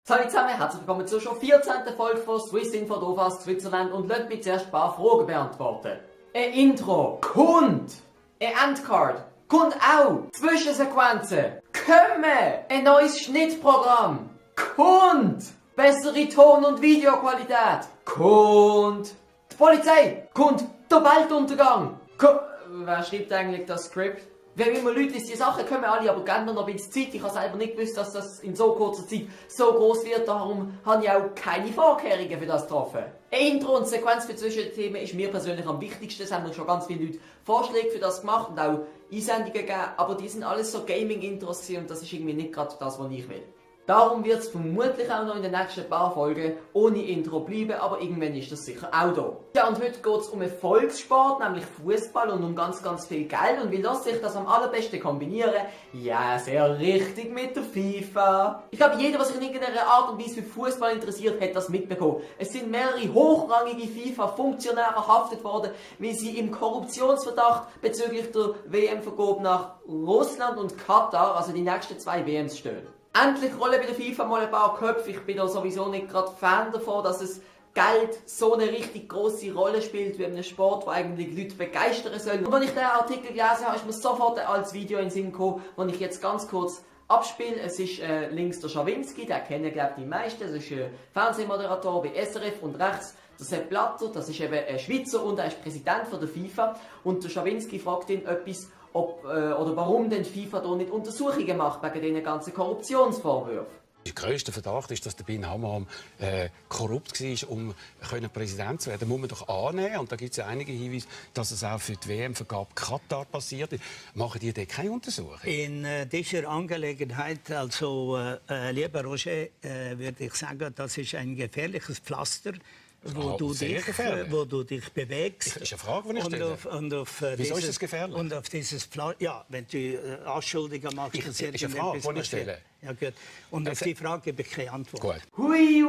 Sali zusammen, herzlich willkommen zur schon 14. Folge von Swissinfo auf askswitzerland und lasst mich zuerst ein paar Fragen beantworten. Ein Intro, kommt! Ein Endcard, kommt auch! Zwischensequenzen, kommen! Ein neues Schnittprogramm, kommt! Bessere Ton- und Videoqualität, kommt! Die Polizei, kommt! Der Weltuntergang, wer schreibt eigentlich das Skript? Wenn immer Leute wissen, die Sachen kommen alle, aber gerne noch ein bisschen Zeit. Ich habe selber nicht gewusst, dass das in so kurzer Zeit so groß wird. Darum habe ich auch keine Vorkehrungen für das getroffen. Ein Intro und Sequenz für Zwischenthemen ist mir persönlich am wichtigsten. Es haben mir schon ganz viele Leute Vorschläge für das gemacht und auch Einsendungen gegeben. Aber die sind alles so Gaming-Intros und das ist irgendwie nicht gerade das, was ich will. Darum wird es vermutlich auch noch in den nächsten paar Folgen ohne Intro bleiben, aber irgendwann ist das sicher auch da. Ja, und heute geht es um einen Volkssport, nämlich Fußball und um ganz viel Geld. Und wie lässt sich das am allerbesten kombinieren? Ja, sehr richtig mit der Fifa. Ich glaube, jeder, was sich in irgendeiner Art und Weise für Fußball interessiert, hat das mitbekommen. Es sind mehrere hochrangige FIFA-Funktionäre verhaftet worden, weil sie im Korruptionsverdacht bezüglich der WM-Vergabe nach Russland und Katar, also die nächsten 2 WMs, stehen. Endlich rollen bei der FIFA mal ein paar Köpfe. Ich bin da sowieso nicht gerade Fan davon, dass es Geld so eine richtig grosse Rolle spielt wie in einem Sport, der eigentlich Leute begeistern soll. Und als ich diesen Artikel gelesen habe, ist mir sofort als Video in den Sinn gekommen, das ich jetzt ganz kurz abspiele. Es ist links der Schawinski, den kennen glaube ich die meisten. Das ist ein Fernsehmoderator bei SRF und rechts der Blatter, das ist eben ein Schweizer und er ist Präsident von der FIFA. Und der Schawinski fragt ihn etwas, ob oder warum denn FIFA da nicht Untersuchungen macht wegen diesen ganzen Korruptionsvorwürfen. Der grösste Verdacht ist, dass der Bin Hammam korrupt war, um Präsident zu werden. Das muss man doch annehmen. Und da gibt es ja einige Hinweise, dass es auch für die WM-Vergabe Katar passiert ist. Machen die denn keine Untersuchung? In dieser Angelegenheit, also lieber Roger, würde ich sagen, das ist ein gefährliches Pflaster, wo du dich bewegst. Das ist eine Frage, die ich stelle. Wieso ist das gefährlich? Und auf dieses Pflaster, ja, wenn du Anschuldigungen machst, das ist eine Frage, die ich stelle. Ja, gut. Und auf die Frage gebe ich keine Antwort. Gut. Hui.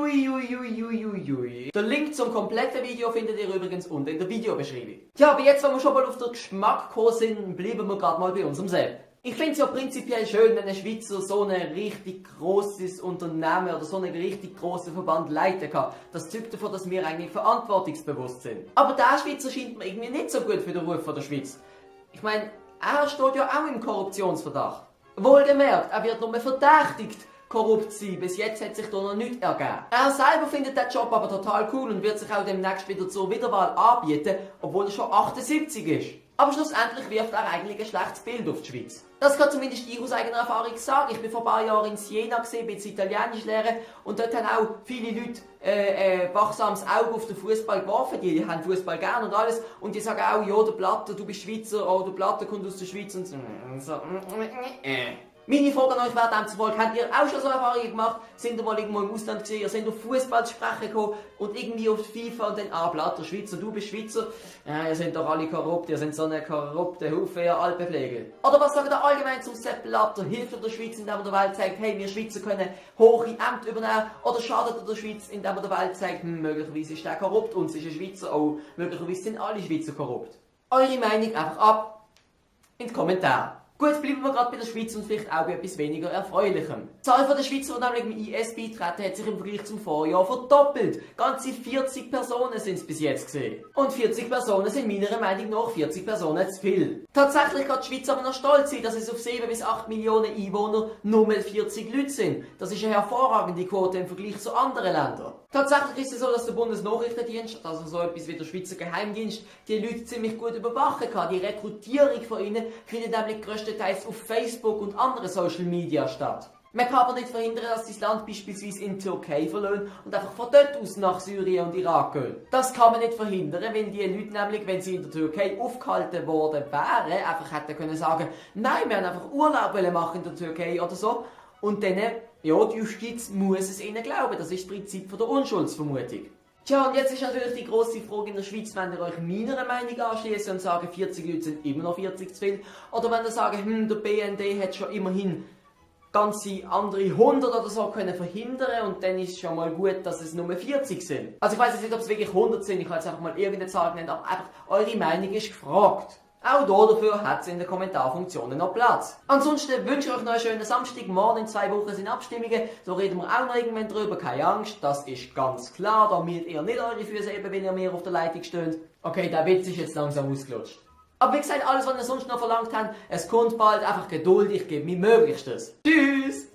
Der Link zum kompletten Video findet ihr übrigens unten in der Videobeschreibung. Ja, aber jetzt, wenn wir schon mal auf den Geschmack gekommen sind, bleiben wir gerade mal bei unserem Sepp. Ich finde es ja prinzipiell schön, wenn ein Schweizer so ein richtig grosses Unternehmen oder so einen richtig grossen Verband leiten kann. Das zeugt davon, dass wir eigentlich verantwortungsbewusst sind. Aber der Schweizer scheint mir irgendwie nicht so gut für den Ruf von der Schweiz. Ich meine, er steht ja auch im Korruptionsverdacht. Wohlgemerkt, er wird nur verdächtigt, korrupt sein. Bis jetzt hat sich da noch nichts ergeben. Er selber findet den Job aber total cool und wird sich auch demnächst wieder zur Wiederwahl anbieten, obwohl er schon 78 ist. Aber schlussendlich wirft er eigentlich ein schlechtes Bild auf die Schweiz. Das kann zumindest ich aus eigener Erfahrung sagen. Ich bin vor ein paar Jahren in Siena gesehen, bin Italienisch lernen und dort haben auch viele Leute ein wachsames Auge auf den Fußball geworfen. Die haben Fußball gern und alles und die sagen auch, ja, der Blatter, du bist Schweizer, oh, der Blatter kommt aus der Schweiz und so. Meine Frage an euch wäre demzufolge, habt ihr auch schon so Erfahrungen gemacht? Sind ihr mal irgendwo im Ausland gesehen, ihr seid auf Fußball zu sprechen gekommen und irgendwie auf FIFA und dann, Blatter, Schweizer, du bist Schweizer, ihr seid doch alle korrupt, ihr seid so eine korrupte Haufe, ihr Alpenpflege. Oder was sagt ihr allgemein zum Sepp Blatter? Hilft er der Schweiz, indem er der Welt zeigt, hey, wir Schweizer können hohe Ämter übernehmen? Oder schadet er der Schweiz, indem er der Welt zeigt, möglicherweise ist er korrupt, uns ist ein Schweizer auch, möglicherweise sind alle Schweizer korrupt? Eure Meinung einfach ab in die Kommentare. Gut, bleiben wir gerade bei der Schweiz und vielleicht auch bei etwas weniger Erfreulichem. Die Zahl der Schweizer, die nämlich im IS beitreten, hat sich im Vergleich zum Vorjahr verdoppelt. Ganze 40 Personen sind es bis jetzt gesehen. Und 40 Personen sind meiner Meinung nach 40 Personen zu viel. Tatsächlich kann die Schweiz aber noch stolz sein, dass es auf 7 bis 8 Millionen Einwohner nur mal 40 Leute sind. Das ist eine hervorragende Quote im Vergleich zu anderen Ländern. Tatsächlich ist es so, dass der Bundesnachrichtendienst, also so etwas wie der Schweizer Geheimdienst, die Leute ziemlich gut überwachen kann. Die Rekrutierung von ihnen findet nämlich größtenteils auf Facebook und anderen Social Media statt. Man kann aber nicht verhindern, dass das Land beispielsweise in die Türkei verlassen und einfach von dort aus nach Syrien und Irak gehen. Das kann man nicht verhindern, wenn die Leute nämlich, wenn sie in der Türkei aufgehalten worden wären, einfach hätten können sagen, nein, wir haben einfach Urlaub machen in der Türkei oder so. Und dann, ja, die Justiz muss es ihnen glauben. Das ist das Prinzip von der Unschuldsvermutung. Tja, und jetzt ist natürlich die grosse Frage in der Schweiz, wenn ihr euch meiner Meinung anschließt und sagen, 40 Leute sind immer noch 40 zu viel. Oder wenn ihr sagt, der BND hat schon immerhin ganze andere 100 oder so können verhindern und dann ist es schon mal gut, dass es nur 40 sind. Also ich weiß jetzt nicht, ob es wirklich 100 sind, ich habe jetzt einfach mal irgendeine Zahl genannt, aber einfach eure Meinung ist gefragt. Auch dafür hat es in den Kommentarfunktionen noch Platz. Ansonsten wünsche ich euch noch einen schönen Samstag. Morgen in 2 Wochen sind Abstimmungen. Da reden wir auch noch irgendwann drüber. Keine Angst, das ist ganz klar. Damit ihr nicht eure Füße eben, wenn ihr mir auf der Leitung steht. Okay, der Witz ist jetzt langsam ausgelutscht. Aber wie gesagt, alles, was ihr sonst noch verlangt habt, es kommt bald. Einfach Geduld, ich gebe mein Möglichstes. Tschüss!